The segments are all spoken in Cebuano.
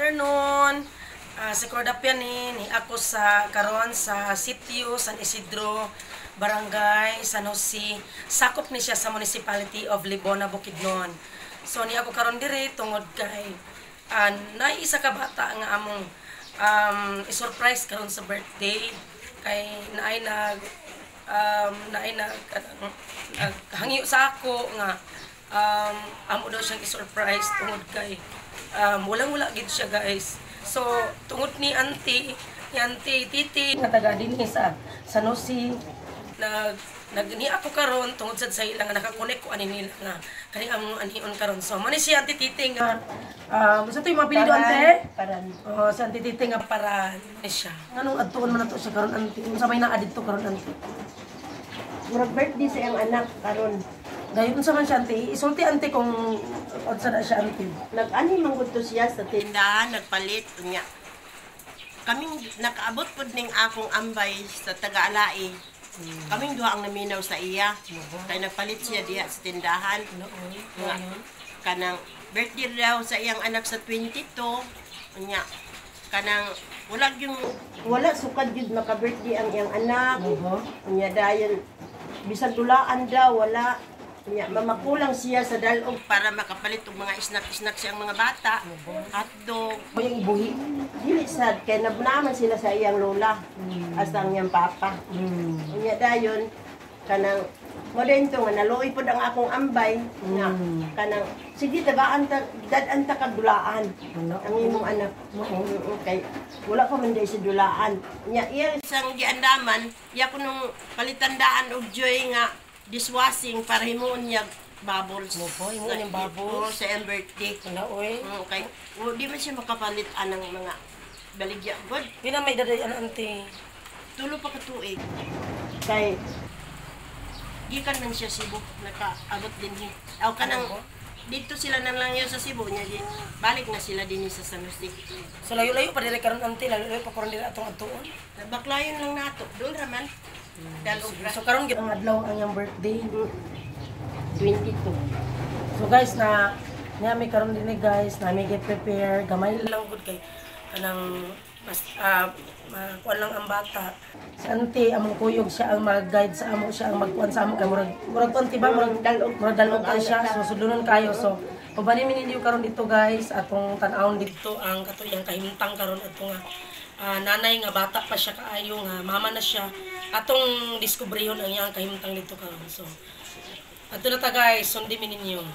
Afternoon. Si Cordapia ni ako sa karon sa sitio San Isidro, Barangay San Jose. Sakop ni siya sa Municipality of Libona, Bukidnon. So ni ako karon diri tungod kay naay isa ka bata nga among i-surprise karon sa birthday kay naay nag naay nag naghangyo sa ako nga amo daw siyang i-surprise tungod kay walang wala gid siya, guys. So tungod ni auntie Titi nga taga dinhi sa San Jose, nag nag ni ako karon tungod sad sa ilang nga nakakonek ko ani nila nga kani among anion karon. So mo ni si Auntie Titi nga sa to yung mga apelyido, ante? Paran. Oh, si Auntie Titi nga Paran ni siya. Nganong adtuon man nato siya karon, auntie? Unsa may naa didto karon, auntie? Murag birthday sa iyang anak karon. Dayon unsa man siya, auntie? Isulti, auntie, kung unsa na siya, auntie. Nag-ani man gud to siya sa tindahan, nagpalit niya. Kaming nakaabot pud ning akong ambay sa taga-Alae. Kaming duha ang naminaw sa iya. Kay nagpalit siya diha sa tindahan. Nga kanang birthday daw sa iyang anak sa 22. Unya kanang wala yung wala sukad jud maka-birthday ang iyang anak. Unya dayon bisan dulaan daw wala. Unya mamakulang siya sa dalog para makapalit og mga snack-snack siyang mga bata. Hotdog. Mo yung ibuhi. Dili sad kay nabnaman sila sa iyang lola. Asa ang iyang papa. Unya dayon kanang mo din to nga naluoy pod ang akong ambay nga kanang sige tagaan ta dad-an ta kag dulaan ang imong anak. Kay wala pa man day sa dulaan. Nya iya isang giandaman iya kunong palitandaan og joy nga dishwashing para himuon niya bubbles. Opo, himuon niyang bubbles. Oo, sa iyang birthday. Wala oy. Kay di man siya makapalit anang mga baligya god. Pila may edad an, auntie? Tulo pa ka tuig. Kay gikan man siya Cebu, nakaabot din hi. Aw kanang dito sila nang langyaw sa Cebu nya di, balik na sila dinhi sa San Jose. So layo-layo pa diri karon, auntie, layo-layo pa karon diri atong adtuon. Baklayon lang nato, doon ra man. Dalog ra. So karon gid ang adlaw ang iyang birthday. 22. So guys, na niami karon dinhi, guys, nami get prepare gamay lang gud kay kanang mas kuan lang ang bata. Si auntie among kuyog, siya ang mag-guide sa amo, siya ang magkuan sa amo kay murag murag kuan ba murag Dalog. Murag dalog kay siya, so sudlonon kayo. So pabani mi ninyo karon dito, guys, atong tan-awon dito ang kato iyang kahimtang karon ato nga nanay nga bata pa siya kaayo nga mama na siya, atong diskubrihon ang iyang kahimtang dito karon. So adto na ta, guys, sundi mi ninyo.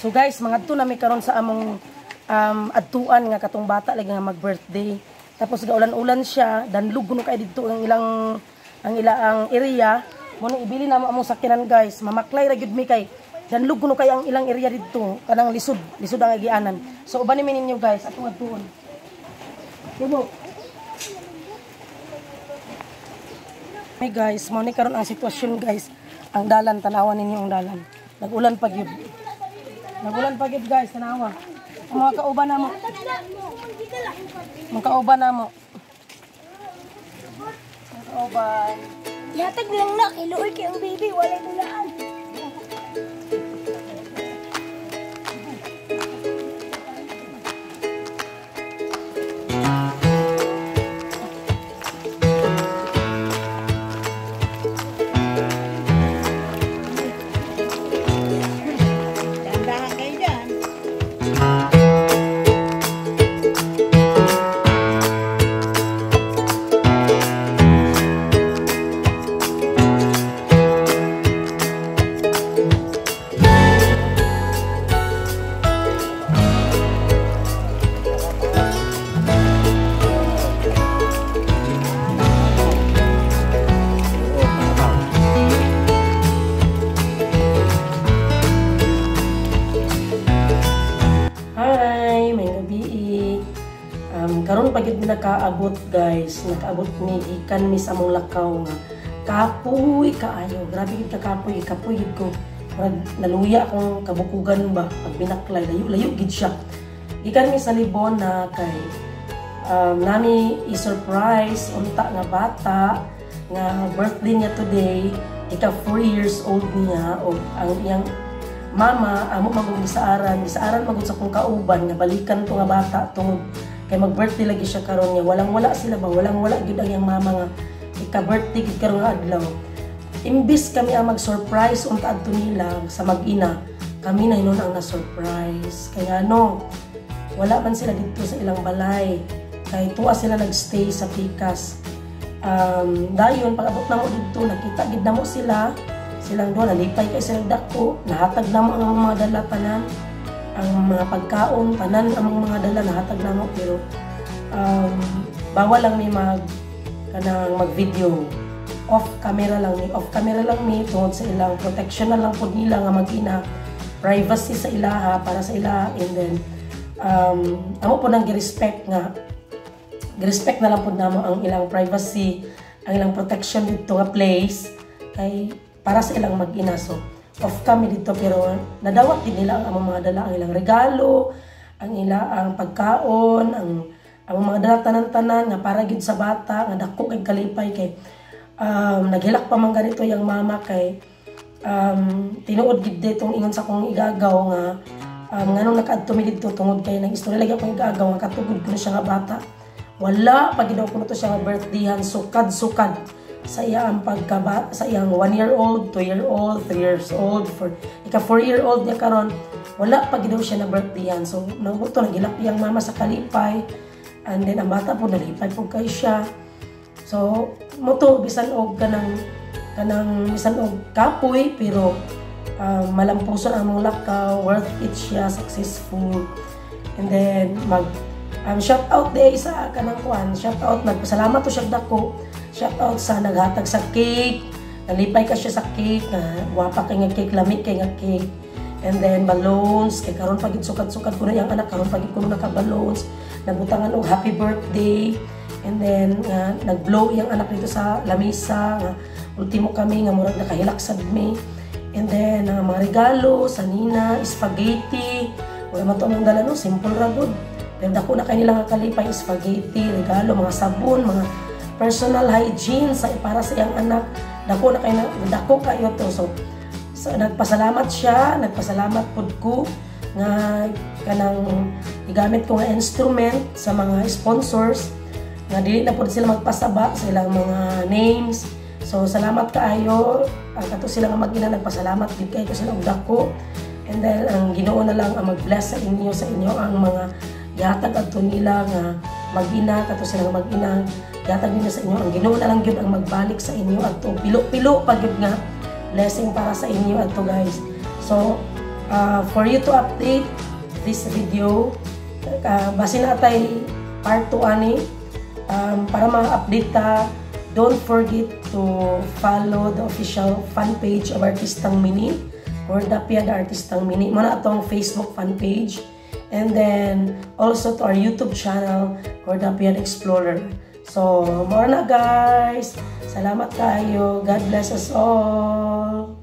So guys, mangadto na mi karon sa among adtuan nga katong bata lagi nga mag-birthday. Tapos gaulan-ulan siya, danlog kuno kay didto ang ilang ang ilaang area. Mo nang ibili namo among sakyanan, guys. Mamaklay ra gyud mi kay danlog kuno kay ang ilang area didto, kanang lisod, lisod ang agianan. So uban mi ninyo, guys, atong adtuon. Tubo. Hey guys, mo ni karon ang sitwasyon, guys. Ang dalan, tanawan ninyo ang dalan. Nag-ulan pa gyud. Nag-ulan pa gyud, guys, tanawa. Ang mga kauban namo. Mga kauban namo. Mga kauban. Yatag lang na, kay luoy kay ang baby, walay dulaan. Dandahan kayo dyan. Hi, may gabi. Karon pa gyud mi nakaabot, guys. Nakaabot mi gikan mi sa among lakaw nga kapoy kaayo. Grabe gyud ka kapoy, kapoy gyud ko. Murag naluya akong kabukugan ba pag binaklay, layo-layo gyud siya. Gikan mi sa Libona kay nami i-surprise unta nga bata nga birthday niya today, ika 4 years old niya, o ang iyang mama amo magud gisaaran, gisaaran magud sa kong kauban nga balikan to nga bata tungod kay mag-birthday lagi siya karon nga walang wala sila ba, walang wala gyud ang iyang mama nga ika-birthday gyud karon nga adlaw. Imbis kami ang mag-surprise unta adto nila sa mag-ina, kami na hinuon ang na-surprise. Kaya ano, wala man sila dito sa ilang balay. Kay tuwa sila nagstay sa Pikas. Dayon pag abot namo didto, nakita gid namo sila, silang duha, nalipay kay silang dako, nahatag namo ang among mga dala tanan, ang mga pagkaon tanan, among mga dala nahatag namo, pero bawal lang mi mag kanang mag-video, off camera lang mi, off camera lang mi tungod sa ilang protection na lang pod nila nga mag-ina, privacy sa ilaha, para sa ilaha. And then amo po nang gi-respect nga gi-respect na lang pod namo ang ilang privacy, ang ilang protection dito nga place kay para sa ilang mag-ina. So off kami dito, pero nadawat din nila ang among mga dala, ang ilang regalo, ang ila ang pagkaon, ang mga dala tanan-tanan nga para gyud sa bata nga dako kay kalipay, kay naghilak pa man ganito yang mama kay tinuod gid ditong ingon sa akong igagaw nga nganong nakaadto mi didto tungod kay nang istorya lagi akong igagaw nga katugod ko na siya nga bata, wala pa gid ko to siya nga birthdayhan sukad-sukad sa iyang pagkaba, sa iyang 1 year old, 2 year old, 3 years old, for ika 4 year old niya karon, wala pa gid siya na birthdayhan. So nabuto nagilak iyang mama sa kalipay, and then ang bata po nalipay po kay siya. So mo to, bisan og kanang bisan og kapoy, pero malampuson ang among lakaw, worth it siya, successful. And then mag shout out day sa kanang kuan, shout out, nagpasalamat to siya dako. Shout out sa naghatag sa cake. Nalipay ka siya sa cake, nga wapa kay nga cake, lami kay nga cake. And then balloons, kay karon pagid sukad-sukad ko na iyang anak, karon pagid ko naka balloons, nabutangan og happy birthday. And then nga nag-blow iyang anak dito sa lamisa nga ultimo kami nga murag nakahilak sad mi. And then ang mga regalo sa nina, spaghetti. Wala man to among dala no, simple ra gud. Pero dako na kay nila nga kalipay, spaghetti, regalo, mga sabon, mga personal hygiene sa para sa iyang anak. Dako na kay na, dako kayo to. So nagpasalamat siya, nagpasalamat pud ko nga kanang gigamit ko nga instrument sa mga sponsors nga dili na pud sila magpasaba sa ilang mga names. So salamat kaayo ang kato sila nga mag-ina, nagpasalamat gid kaayo ko sila og dako. And then ang Ginoo na lang ang mag-bless sa inyo ang mga gihatag adto nila nga mag-ina, kato sila nga mag-ina, gihatag nila sa inyo, ang Ginoo na lang gyud ang magbalik sa inyo adto pilo-pilo pa gyud nga blessing para sa inyo adto, guys. So for you to update this video, basin na atay part 2 ani, para ma-update ta, don't forget to follow the official fan page of Artistang Mini or Dapia the Artistang Mini mo na atong Facebook fan page, and then also to our YouTube channel, Cordapian Explorer. So, more na, guys. Salamat kayo. God bless us all.